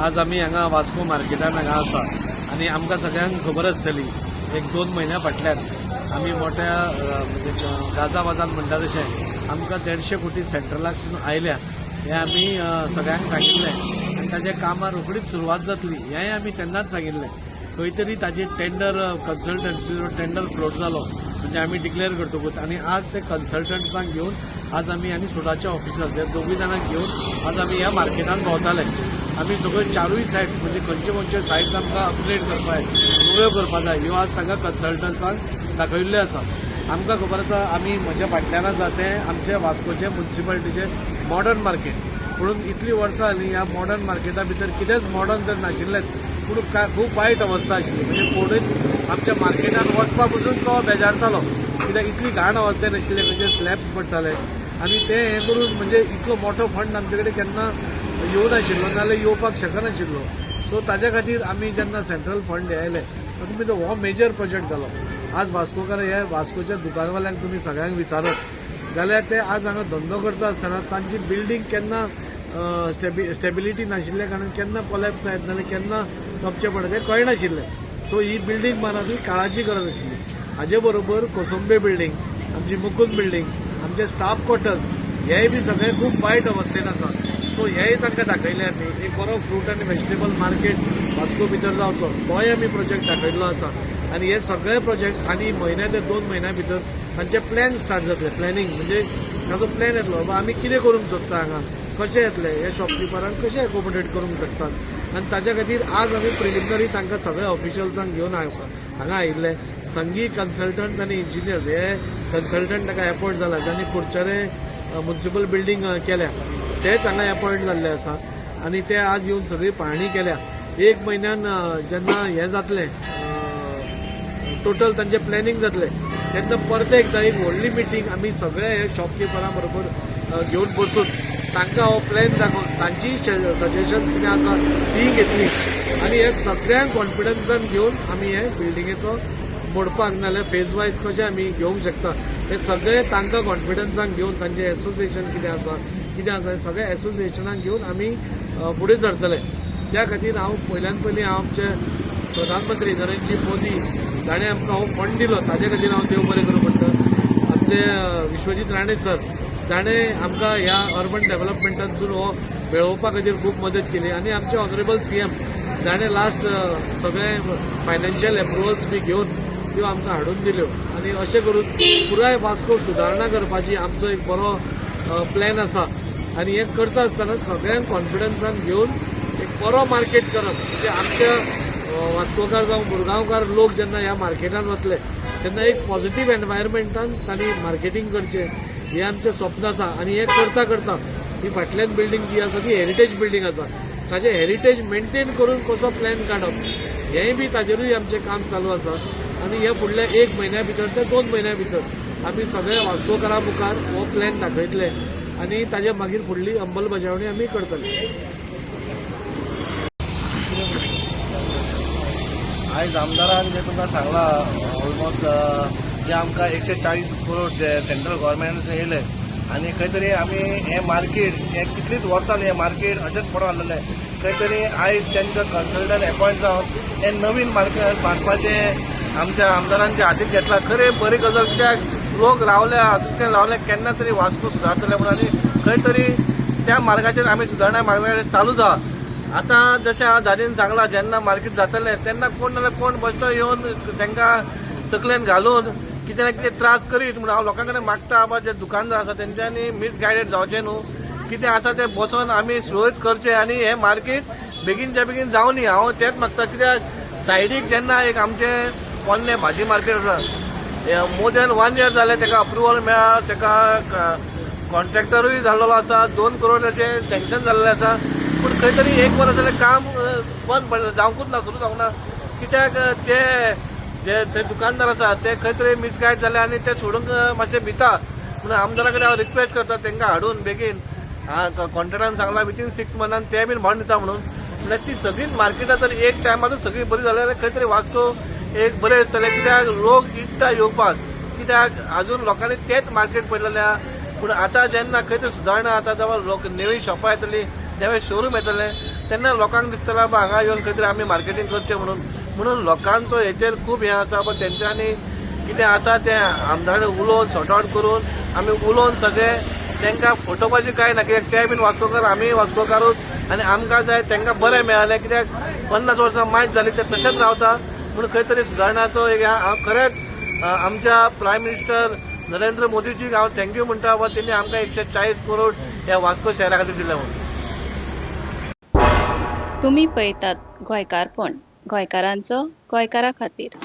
आज आमी हांगा वास्को मार्केटान हांगा आसा आनी आमकां सगळ्यांक खबर आसतली एक 2 म्हयन्या फाटल्यान आमी मोठ्या म्हणजे गाजावाजान म्हणटा तशें आमकां 150 कोटी सेंट्रलाकसून आयल्या हें आमी सगळ्यांक सांगिल्लें आनी ताच्या कामां रोखडीच सुरवात जातली हेंय आमी तेन्नाच सांगिल्लें. खंय तरी ताजे टेंडर कन्सल्टन्सीचो टेंडर फ्लोट जालो म्हणजे आमी डिक्लेअर करतकूच आनी आज ते कन्सल्टंट्सांक घेवन आज आमी आनी सुडाचे ऑफिसर्स हे दोगूय जाणांक घेवन आज आमी ह्या मार्केटान भोंवताले. आमी सगळ्यो चारूय सायड्स म्हणजे खंयचे खंयचे सायड्स आमकां अपग्रेड करपा जाय, नव्यो करपा जाय, ह्यो आज तांकां कन्सल्टंट्सांक दाखयल्ल्यो आसा. आमकां खबर आसा आमी म्हज्या फाटल्यान आसा तें आमचे वास्कोचे मुन्सिपालिटीचे मॉडर्न मार्केट. पूण इतलीं वर्सां जालीं ह्या मॉडर्न मार्केटा भितर कितेंच मॉडर्न तर नाशिल्लेंच, पूण खूब वायट अवस्था आशिल्ली. म्हणजे कोणूच आमच्या मार्केटान वचपा पसून तो बेजारतालो कित्याक इतली घाण अवस्था नाशिल्ली, खंयचे स्लॅब्स पडटाले आनी ते हें करून म्हणजे इतलो मोठो फंड आमचे कडेन केन्ना येवनाशिल्लो, नाजाल्यार येवपाक शकनाशिल्लो. सो ताज्या खातीर आमी जेन्ना सेंट्रल फंड आयले तुमी तो हो मेजर प्रोजेक्ट जालो. आज वास्कोकार हे वास्कोच्या दुकानवाल्यांक तुमी सगळ्यांक विचारत जाल्यार ते आज हांगा धंदो करता आसतना तांची बिल्डींग केन्ना स्टेबिलिटी नाशिल्ल्या कारणान केन्ना कोलॅप्स जायत नाजाल्यार केन्ना कपचें पडत हें कळनाशिल्लें. सो ही बिल्डींग बांदप ही काळाची गरज आशिल्ली. हाजे बरोबर कोसंबे बिल्डींग, आमची मुकुंद बिल्डींग, आमचे स्टाफ क्वॉर्टर्स हेय बी सगळे खूब वायट अवस्थेन आसा. सो हेय तांकां दाखयलें आमी. एक बरो फ्रूट आनी व्हेजिटेबल मार्केट वास्को भितर जावचो तोय आमी प्रोजेक्ट दाखयल्लो आसा. आनी हे सगळे प्रोजेक्ट आनी म्हयन्या ते 2 म्हयन्या भितर तांचे प्लॅन स्टार्ट जातले. प्लॅनिंग म्हणजे ताचो प्लॅन येतलो बाबा आमी कितें करूंक सोदता हांगा, कशें येतलें, हे शॉपकिपरांक कशें एकोमोडेट करूंक शकतात. आनी ताच्या खातीर आज आमी प्रिलिमिनरी तांकां सगळ्या ऑफिशियल्सांक घेवन हांगा आयिल्ले. संगी कन्सल्टंट्स आनी इंजिनियर्स हे कन्सल्टंट ताका एपॉयंट जाला जांणी कुडचडे मुन्सिपल बिल्डींग केल्या तेच हांगा एपॉयंट जाल्ले आसा आनी ते आज येवन सगळी पाहणी केल्या. 1 म्हयन्यान जेन्ना हें जातलें टोटल तांचें प्लॅनिंग जातलें तेन्ना परत एकदां एक व्हडली मिटींग आमी सगळे हे शॉपकिपरां बरोबर घेवन बसून तांकां हो प्लॅन दाखोवन तांची सजेशन्स कितें आसा ती घेतली आनी हे सगळ्यांक कॉन्फिडन्सान घेवन आमी हे बिल्डिंगेचो मोडपाक नाजाल्यार फेज वायज कशें आमी घेवंक शकता हे सगळे तांकां कॉन्फिडन्सान घेवन तांचें एसोसिएशन कितें आसा कितें आसा हे सगळे एसोसिएशनाक घेवन आमी फुडें सरतले. त्या खातीर हांव पयल्यान पयलीं हांव आमचे प्रधानमंत्री नरेंद्र मोदी जाणें आमकां हो फंड दिलो ताजे खातीर हांव देव बरें करूं म्हणटा. आमचे विश्वजीत राणे सर जाणें आमकां ह्या अर्बन डेव्हलपमेंटांतसून हो मेळोवपा खातीर खूब मदत केली आनी आमचे ऑनरेबल सीएम जाणें लास्ट सगळे फायनान्शियल एप्रुवल्स बी घेवन त्यो आमकां हाडून दिल्यो आनी अशें करून पुराय वास्को सुदारणा करपाची आमचो एक बरो प्लॅन आसा. आनी हें करता आसतना सगळ्यांक कॉन्फिडन्सान घेवन एक बरो मार्केट करप म्हणजे आमच्या वास्कोकार जावं मुरगांवकार लोक जेन्ना ह्या मार्केटान वतले तेन्ना एक पॉझिटिव्ह एनवायरमेंटान तांणी मार्केटींग करचें हें आमचें स्वप्न आसा. आनी हें करता करता ही फाटल्यान बिल्डींग जी आसा ती हेरिटेज बिल्डींग आसा, ताजें हेरिटेज मेनटेन करून कसो प्लॅन काडप हेंय बी ताजेरूय आमचें काम चालू आसा. आनी हे फुडल्या 1 म्हयन्या भितर ते 2 म्हयन्या भितर आमी सगळे वास्कोकारां मुखार हो प्लॅन दाखयतले आनी ताजे मागीर फुडली अंमलबजावणी आमी करतले. आयज आमदारान जे तुमकां सांगलां ऑलमोस्ट जे आमकां 140 करोड जे सेंट्रल गव्हर्मेंटान येयले आनी खंय तरी आमी हें मार्केट हें कितलींच वर्सां हें मार्केट अशेंच पडोन आसलेलें, खंय तरी आयज तांचो कन्सल्टंट एपॉयंट जावन हें नवीन मार्केट बांदपाचें आमच्या आमदारांच्या हातीत घेतला. खरें बरी गजाल, कित्याक लोक रावल्या हातूंतल्यान रावल्या केन्ना तरी वास्को सुदारतले म्हणून आनी खंय तरी त्या मार्गाचेर आमी सुदारणा मार्गाचेर चालू जा. आतां जशें हांव दादीन सांगलां जेन्ना मार्केट जातलें तेन्ना कोण ना जाल्यार कोण बश्टो येवन तांकां तकलेन घालून कितें ना कितें त्रास करीत म्हणून हांव लोकां कडेन मागता बाबा जे दुकानदार आसा तेंच्यांनी मिसगायडेड जावचें न्हू, कितें आसा तें बसोन आमी सुरळीत करचें आनी हें मार्केट बेगीनच्या बेगीन जावनी हांव तेंच मागता. कित्याक सायडीक जेन्ना एक आमचें पोन्नें भाजी मार्केट आसा मोर दॅन 1 इयर जालें ताका अप्रुवल मेळ्ळा, ताका कॉन्ट्रॅक्टरूय जाल्लो आसा, 2 करोडाचें सँक्शन जाल्लें आसा, पूण खंय तरी 1 वर्स जालें काम बंद पडलें, जावंकूच ना, सुरू जावंक ना. कित्याक ते जे थंय दुकानदार आसा ते खंय तरी मिसगायड जाले आनी ते सोडूंक मातशे भिता म्हणून आमदारा कडेन हांव रिक्वेस्ट करता तांकां हाडून बेगीन कॉन्ट्रॅक्टरान सांगलां विथीन 6 मंथान ते बीन भाडून दिता म्हणून. म्हणल्यार ती सगळीच मार्केटां जर एक टायमार सगळी बरी जाली जाल्यार खंय तरी वास्को एक बरें दिसतलें. कित्याक लोक इत्ता येवपाक, कित्याक अजून लोकांनी तेच मार्केट पडलेलें आहा. पूण आतां जेन्ना खंय तरी सुदारणा आतां जाल्यार लोक नवीं शॉपां येतलीं, नवे शोरूम येतले, तेन्ना लोकांक दिसतलें बाबा हांगा येवन खंय तरी आमी मार्केटींग करचें म्हणून. म्हणून लोकांचो हेचेर खूब हें आसा. पण तेंच्यांनी कितें आसा तें आमदारान उलोवन सॉर्ट आवट करून आमी उलोवन सगळे तांकां फटोवपाची कांय ना, कित्याक ते बीन वास्कोकार, आमीय वास्कोकारूच आनी आमकां जाय तांकां बरें मेळ्ळें, कित्याक 50 वर्सां मायज जाली ते तशेंच रावता. म्हणून खंय तरी सुदारणाचो एक हांव खरेंच आमच्या प्रायम मिनिस्टर नरेंद्र मोदीजीक हांव thank you म्हणटा, बाबा तेणी आमकां 140 करोड ह्या वास्को शहरा खातीर दिले म्हणून. तुमी पळयतात गोंयकारपण, गोंयकारांचो गोंयकारा खातीर.